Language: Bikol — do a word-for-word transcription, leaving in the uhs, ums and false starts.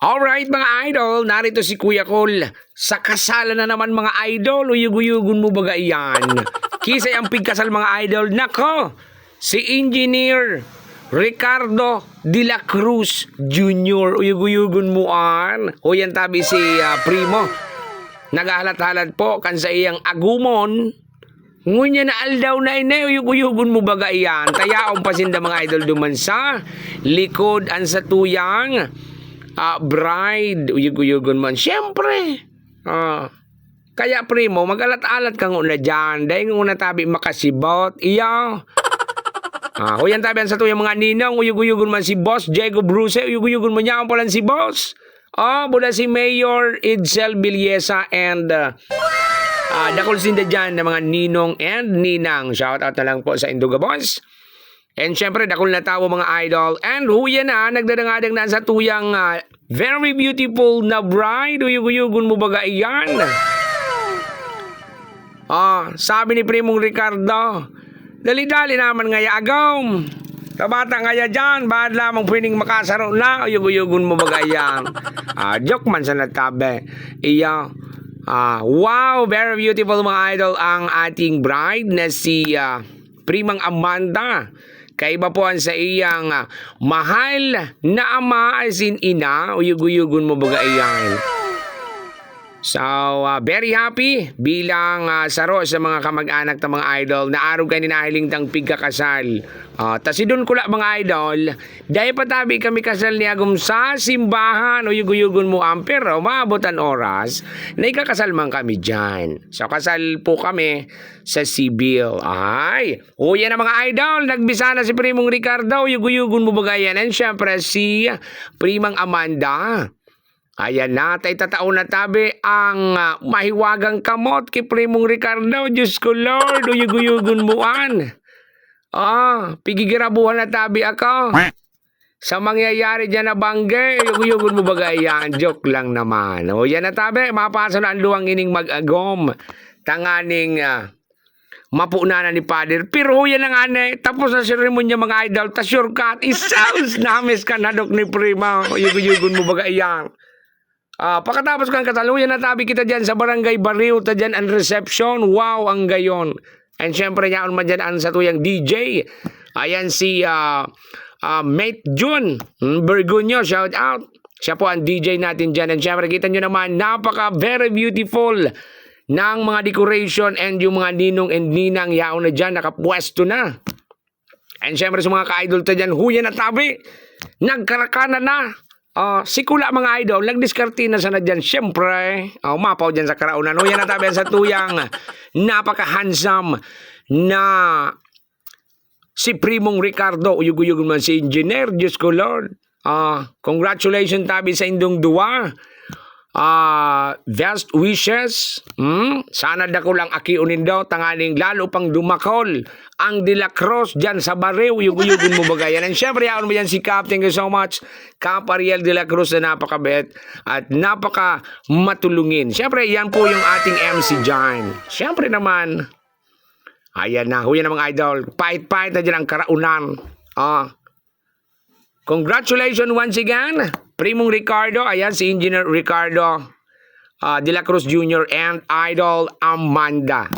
Alright, mga idol, narito si Kuya Col. Sa kasalan na naman, mga idol, uyug-uyugon mo baga iyan. Kisay ang pigkasal, mga idol. Nako, si Engineer Ricardo de la Cruz Junior. Uyug-uyugon mo an. Huyan tabi si ah, Primo. Naghahalat-halat po kan sa iyang agumon. Ngunyan na aldaw na ini, uyug-uyugon mo baga iyan. Tayaon pa sinda, mga idol, duman sa likod an satuyang ah, bride. Uyug-uyugon man. Siyempre. Ah. Kaya, Primo, mag-alat-alat ka nguna dyan. Dahil nguna tabi makasibot. Iyo. Ah, huyan tabi an satuyang mga ninong. Uyug-uyugon man si Boss Diego Bruce. Uyug-uyugon mo niya ang palan si Boss. Oh, mula si Mayor Edsel Villesa and uh, ah, dakul sinda dyan na mga ninong and ninang. Shout out na lang po sa Induga Boys. And syempre, dakul na tawo, mga idol. And huya na, nagdadangadang na sa tuyang ah, very beautiful na bride. Uyug-uyugon mo baga iyan? Ah, sabi ni Primong Ricardo, "Dali-dali naman ngaya, agom. Tabata ngaya dyan, bahad lamang pwedeng makasaro na, uyug-uyugon mo baga iyan?" Ah, joke man sa natabi. Iya, ah, wow, very beautiful, mga idol, ang ating bride na si ah, Primang Amanda. Kaiba po ang sa iyang ah, mahal na ama, as in ina, uyug-uyugon mo baga iyan? So, ah, very happy bilang ah, saro sa mga kamag-anak ta mga idol na arog kaini nahiling tang pigkakasal. Ah, ta sidon ko la, mga idol, dai pa tabi kami kasal ni agom sa simbahan, uyug-uyugon mo an, pero maabot an oras na ikakasal man kami diyan. So, kasal po kami sa civil. Ay, uya na, mga idol, nagbisa na si Primong Ricardo, uyug-uyugon mo baga iyan? And syempre, si Primang Amanda. Ayan na, tay tatao na tabi ang ah, mahiwagang kamot ki Primong Ricardo. Diyos ko, Lord, uyug-uyugon mo an. Ah, pigigirabuhan na tabi ako. Sa mangyayari diyan na bangge, uyug-uyugon mo baga iyan? Joke lang naman. O yan na tabi, mapasa na ang luwang ining mag-agom. Tanganing ah, mapunanan ni Father. Pero huya na nga ni, tapos na seremonya, mga idol, ta sure ka, isaus namis ka nadok ni Prima. Uyug-uyugon mo baga iyan? Ah, pakatapos kan kasal, huya na tabi kita diyan sa Barangay Barrio, ta diyan ang reception. Wow, ang gayon. And syempre, yaon man diyan ang satuyang D J. Ayan si ah, ah, Mate Jun hmm, Bergunyo, shout out. Siya po ang D J natin diyan. And syempre, kita nyo naman, napaka very beautiful ng mga decoration and yung mga ninong and ninang yaon na diyan, nakapwesto na. And syempre, sa mga ka-idol ta diyan, huya na tabi, nagkarakanan na. Ah, si Kula, mga idol, nagdiskarte na sana diyan. Syempre, oh, mapaw diyan sa karaonan. Huya na tabi sa tuyang napaka-handsome na si Primong Ricardo. Uyug-uyugon man si Engineer. Diyos ko, Lord. Ah, congratulations tabi sa indong duwa. Ah, best wishes. Hmm? Sana dakul ang akion nindo, tanganing lalo pang dumakol ang De La Cruz diyan sa Barrio. Uyug-uyugon mo baga iyan? And syempre, yaon mo yan si Kap. Thank you so much, Kap Ariel De La Cruz, na napakabait at napaka matulungin. Syempre, yan po yung ating M C diyan. Syempre naman, ayan na, huya na, mga idol. Pahit-pahit na dyan ang karaunan. Ah. Congratulations once again, Primong Ricardo. Ayan, si Engineer Ricardo ah, De La Cruz Junior and Idol Amanda.